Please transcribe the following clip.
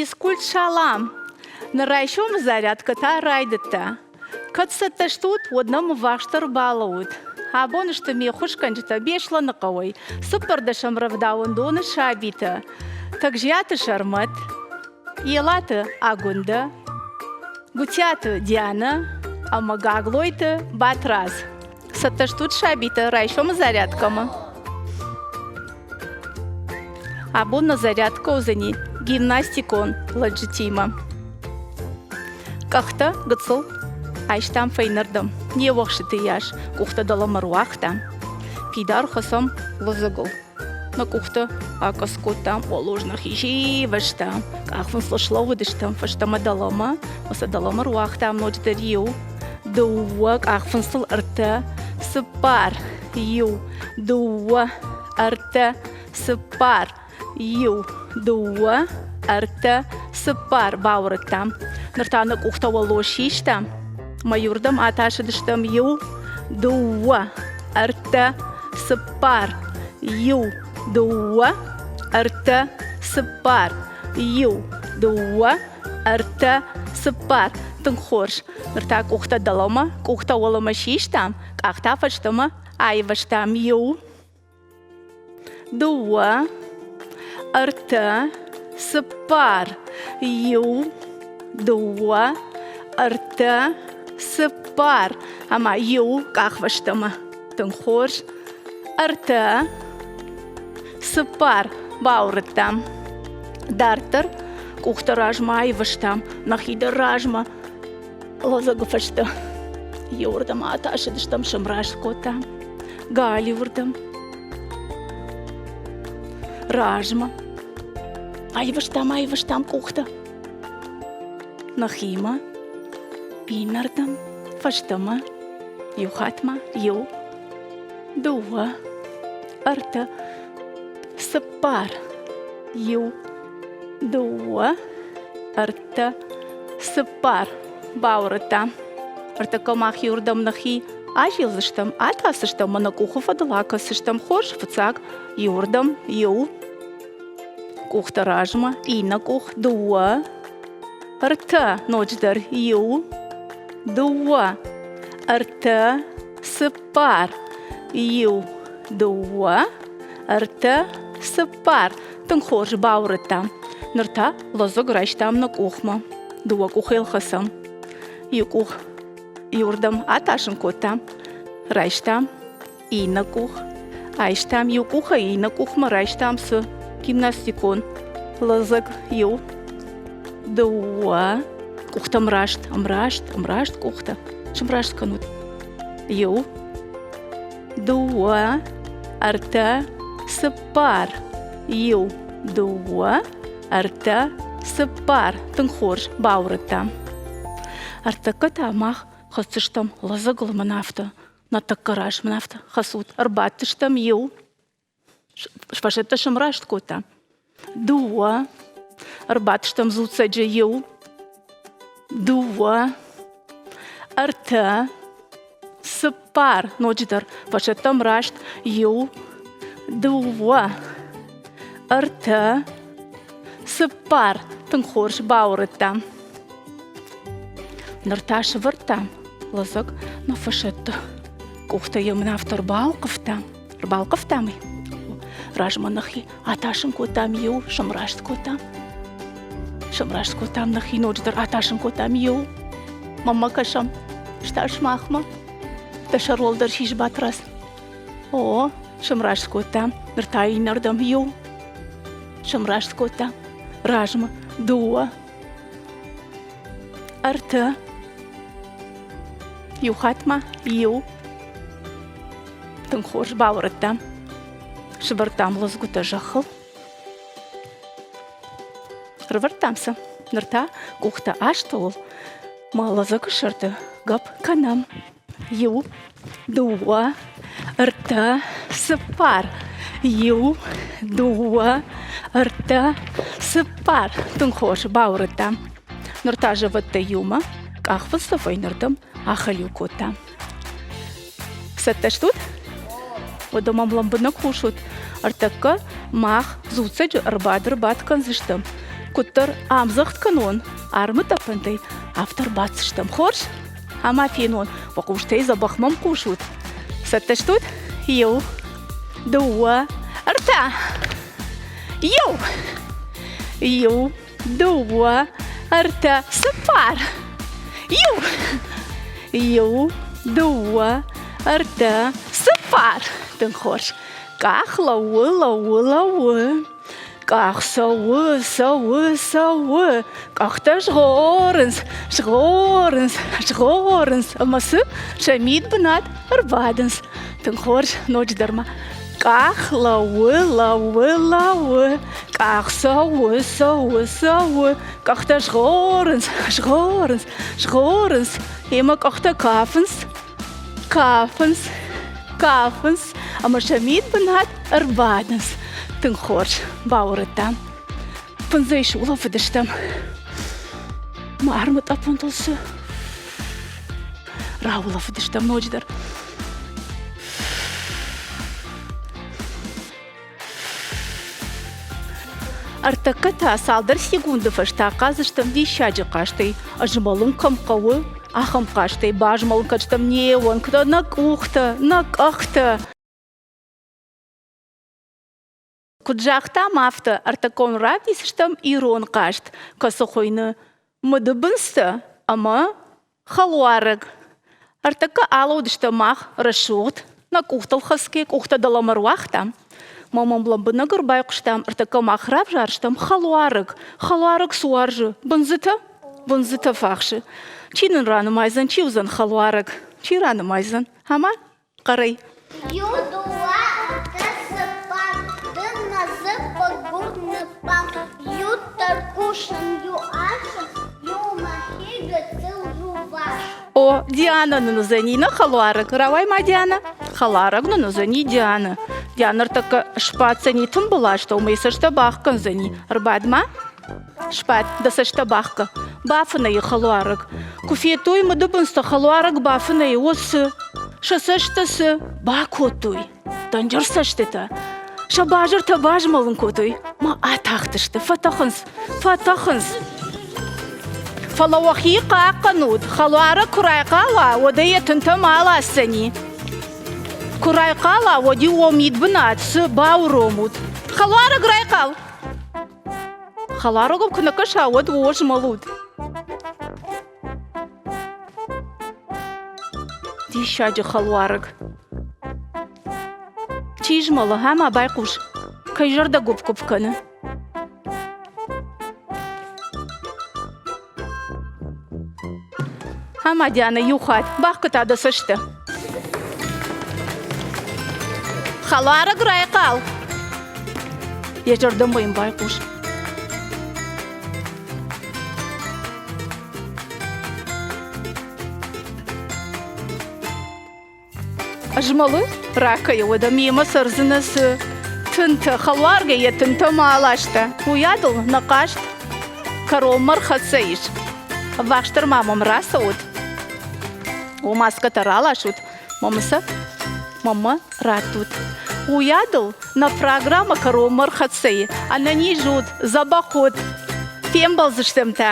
Физкульт салам! Ныр райсомы зарядкӕ та райдыдта. Кӕд цӕттӕ стут, уӕд нӕм ӕввахсдӕр балӕуут. Абон сты ме ххуысгӕнджытӕ Беслӕны хъӕуӕй, цыппӕрдӕсӕм рӕвдауӕндоны сабитӕ. Тӕгзиаты Сӕрмӕт, Елаты Агуындӕ, Гуытиаты Дианӕ ӕмӕ Гаглойты Батрадз. Цӕттӕ стут сабитӕ райсомы зарядкӕмӕ? Абон нӕ зарядкӕ уыдзӕни гимнастикон лӕджджытимӕ. Къӕхтӕ гыццыл айстам фӕйнӕрдӕм, не уӕхсыты йас, къухтӕ дӕлӕмӕ руагътам. Фидар хӕцӕм лӕдзӕгыл. Нӕ къухтӕ акъӕдз кодтам, уӕллоз нӕхи сивӕзтам, къахфындзыл слӕууыдыстӕм фӕстӕмӕ дӕлӕмӕ, сӕ дӕлӕмӕ руагътам ноджыдӕр иу, дыууӕ, къахфындзыл ӕртӕ, цыппар, иу, дыууӕ, ӕртӕ, цыппар, иу, дыууӕ, ӕртӕ, цыппар бауырыдтам. Ныр та нӕ къухтӕ уӕллоз систам, мӕ иуырдӕм атасыдыстӕм иу, дыууӕ, ӕртӕ, цыппар, иу, дыууӕ, ӕртӕ, цыппар, иу, дыууӕ, ӕртӕ, цыппар. Тынг хорз. Ныр та къухтӕ дӕлӕмӕ, къухтӕ уӕлӕмӕ систам, къӕхтӕ фӕстӕмӕ аивӕзтам. Иу, дыууӕ, ӕртӕ, цыппар, иу, дыууӕ, ӕртӕ, цыппар ӕмӕ иу къахвӕстӕмӕ. Тынг хорз. Ӕртӕ, цыппар бауырыдтам. Дарддӕр къухтӕ размӕ аивӕзтам, нӕхи дӕр размӕ лӕдзӕгы фӕстӕ. Иуырдӕм атасыдыстӕм, сӕмраст кодтам. Галиуырдӕм. Размӕ. Аивӕзтам, аивӕзтам къухтӕ. Нӕхимӕ. Иннӕрдӕм. Фӕстӕмӕ. Иу хатт ма. Иу. Дыууӕ. Ӕртӕ. Цыппар. Иу. Дыууӕ. Ӕртӕ. Цыппар. Бауырыдта. Ӕртӕккӕ мах иуырдӕм нӕхи азилдзыстӕм, атасдзыстӕм ӕмӕ нӕ къухы фӕдыл акӕсдзыстӕм. Хорз, фыццаг иуырдӕм, иу, къухтӕ размӕ, иннӕ къух, дыууӕ, ӕртӕ, ноджыдӕр иу, дыууӕ, ӕртӕ, цыппар, иу, дыууӕ, ӕртӕ, цыппар. Тынг хорз бауырыдтам. Ныр та лӕдзӕг райстам нӕ къухмӕ. Дыууӕ къухӕй хӕцӕм. Иу къух иуырдӕм атасын кодтам, райстам иннӕ къух, айстам иу къухӕй иннӕ къухмӕ райстам цы гимнастикон лӕдзӕг иу, дыууӕ къухтӕ ӕмраст, ӕмраст, ӕмраст къухтӕ сӕмраст кӕнут. Иу, дыууӕ, ӕртӕ, цыппар, иу, дыууӕ, ӕртӕ, цыппар. Тынг хорз бауырыдтам. Ӕртӕккӕ та мах хӕцдзыстӕм лӕдзӕгыл мӕн афтӕ, нӕ тӕккӕ раз мын афтӕ хӕцут. Ӕрбадтыстӕм иу, фӕсӕттӕ сӕмраст кодтам. Дыууӕ, ӕрбадтыстӕм дзуццӕджы иу, дыууӕ, ӕртӕ, цыппар, ноджыдӕр фӕсӕттӕм раст иу, дыууӕ, ӕртӕ, цыппар. Тынг хорз бауырыдтам. Ныр та сӕвӕрдтам лӕдзӕг нӕ фӕсӕтты. Къухтӕ йӕм афтӕ ӕрбалхъывтам, ӕрбалхъывтам ӕй. Размӕ нӕхи атасын кодтам иу, сӕмраст кодтам. Сӕмраст кодтам нӕхи ноджыдӕр атасын кодтам иу. Маммӕ кӕсӕм, стӕй сымахмӕ. Дӕ сӕр уӕлдӕр сис Батрадз. О, сӕмраст кодтам, ныр та иннӕрдӕм иу. Сӕмраст кодтам, размӕ дыууӕ, ӕртӕ. Иу хатт ма иу. Тынг хорз бауырыдтам. Сывӕрдтам лӕдзгуытӕ зӕххыл. Рывӕрдтам сӕ. Ныр та къухтӕ астӕуыл мӕ лӕдзӕгы сӕрты гӕпп кӕнӕм. Иу, дыууӕ, ӕртӕ, цыппар. Иу, дыууӕ, ӕртӕ, цыппар. Тынг хорз бауырыдтам. Ныр та зӕвӕттӕ иумӕ къахфындзтӕ фӕйнӕрдӕм ахӕлиу кодтам. Цӕттӕ стут? Уӕдӕ мӕм лӕмбынӕг хъусут. Ӕртӕккӕ мах дзуццӕджы ӕрбад-ӕрбад кӕндзыстӕм. Куыддӕр ӕмдзӕгъд кӕнон армы тъӕпӕнтӕй, афтӕ ӕрбаддзыстӕм. Хорз? Ӕмӕ фенон, уӕ хъустӕй дзӕбӕх мӕм хъусут. Цӕттӕ стут? Иу, дыууӕ, ӕртӕ. Иу, иу, дыууӕ, ӕртӕ, цыппар. Иу, иу, дыууӕ, ӕртӕ, цыппар. Тынг хорз. Къах лӕууы, лӕууы, лӕууы. Къах цӕуы, цӕуы, цӕуы. Къӕхтӕ згъорынц, згъорынц, згъорынц ӕмӕ цы сӕ мидбынат ӕрбадынц. Тынг хорз, ноджыдӕр ма. Къах лӕууы, лӕууы, лӕууы. Къах цӕуы, цӕуы, цӕуы. Къӕхтӕ згъорынц, згъорынц, згъорынц. Ӕмӕ къӕхтӕ кафынц, кафынц, кафынц ӕмӕ сӕ мидбынат ӕрбадынц. Тынг хорз бауырыдтам. Фындзӕй сулӕфыдыстӕм. Мӕ армытъӕпӕнтыл цы раулӕфыдыстӕм ноджыдӕр. Ӕртӕккӕ та цалдӕр секунды фӕстӕ ахъаздзыстӕм диссаджы хъазтӕй, змӕлын кӕм хъӕуы, ахӕм хъазтӕй базмӕлын кӕндзыстӕм не уӕнгтӕ, нӕ къухтӕ, нӕ къӕхтӕ. Куыд загътам, афтӕ ӕртӕккон равдисдзыстӕм ирон хъазт, кӕцы хуыйны Мыдыбындзтӕ ӕмӕ хӕлуарӕг. Ӕртӕккӕ алӕудыстӕм мах рӕсугъд, нӕ къухтыл хӕцгӕ, къухтӕ дӕлӕмӕ руагътам. Мӕм лӕмбынӕг ӕрбайхъуыстам, ӕртӕккӕ мах равзӕрстам хӕлуарӕг. Хӕлуарӕг цы уарзы? Бындзытӕ? Бындзытӕ фахсы. Чи нын ранымайдзӕн, чи уыдзӕн хӕлуарӕг? Чи ранымайдзӕн? Ӕмӕ хъӕрӕй. Иу, дыууӕ, ӕртӕ, цыппар, дын мӕ дзыппы гур ныппар. Иу тӕрхъусӕн, иу арсӕн, иу мӕхи гыццыл рувас. О, Диана нын уыдзӕни нӕ хӕлуарӕг. Рауай ма, Диана. Хӕларӕг нын уыдзӕни Диана. Диана ныртӕккӕ сбаддзӕни тымбыл астӕу, мӕ цӕстӕ бахгӕндзӕни. Ӕрбад ма. Сбад, дӕ цӕстӕ бахгӕ. Бафынӕй хӕлуарӕг. Куы федтой мыдыбындзтӕ хӕлуарӕг бафынӕй, уӕд цы? Сӕ цӕстӕ цы? Бакодтой. Дӕнджыр цӕстытӕ. Сӕ базыртӕ базмӕлын кодтой. Ма атахтысты, фӕтӕхынц, фӕтӕхынц. Фӕлӕ уӕхи хъахъхъӕнут, хӕлуарӕг куы райхъал уа, уӕд ӕй йӕ тынтӕ ма аласдзӕни. Куы райхъал уа, уӕд-иу уӕ мидбынат цы бауромут. Хӕлуарӕг райхъал! Хӕларогом куы нӕ кӕса, уӕд уо змӕлут. Диссаджы хӕлуарӕг. Чи змӕлы, ӕмӕ байхъус, кӕй зӕрдӕ гуыпп-гуыпп кӕны. Ӕмӕ Диана иу хатт бахгӕдта дӕ цӕсты. Хӕларӕг райхъал. Йӕ зӕрдӕмӕ йын байхъус. Змӕлы ракӕйы, уӕдӕ мемӕ цӕрдзынӕ цы тынтӕ, хӕлуаргӕ йӕ тынтӕ ма аласта. Уыйадыл нӕ хъазт кӕронмӕ рхӕццӕ ис. Ӕввахсдӕр ма мӕм рацӕут. О, маскӕтӕ раласут, мӕм сӕ мӕмӕ раттут. Уыйадыл нӕ программӕ кӕронмӕ рхӕццӕ и. Ӕнӕниз ут, дзӕбӕх ут. Фембӕлдзыстӕм та.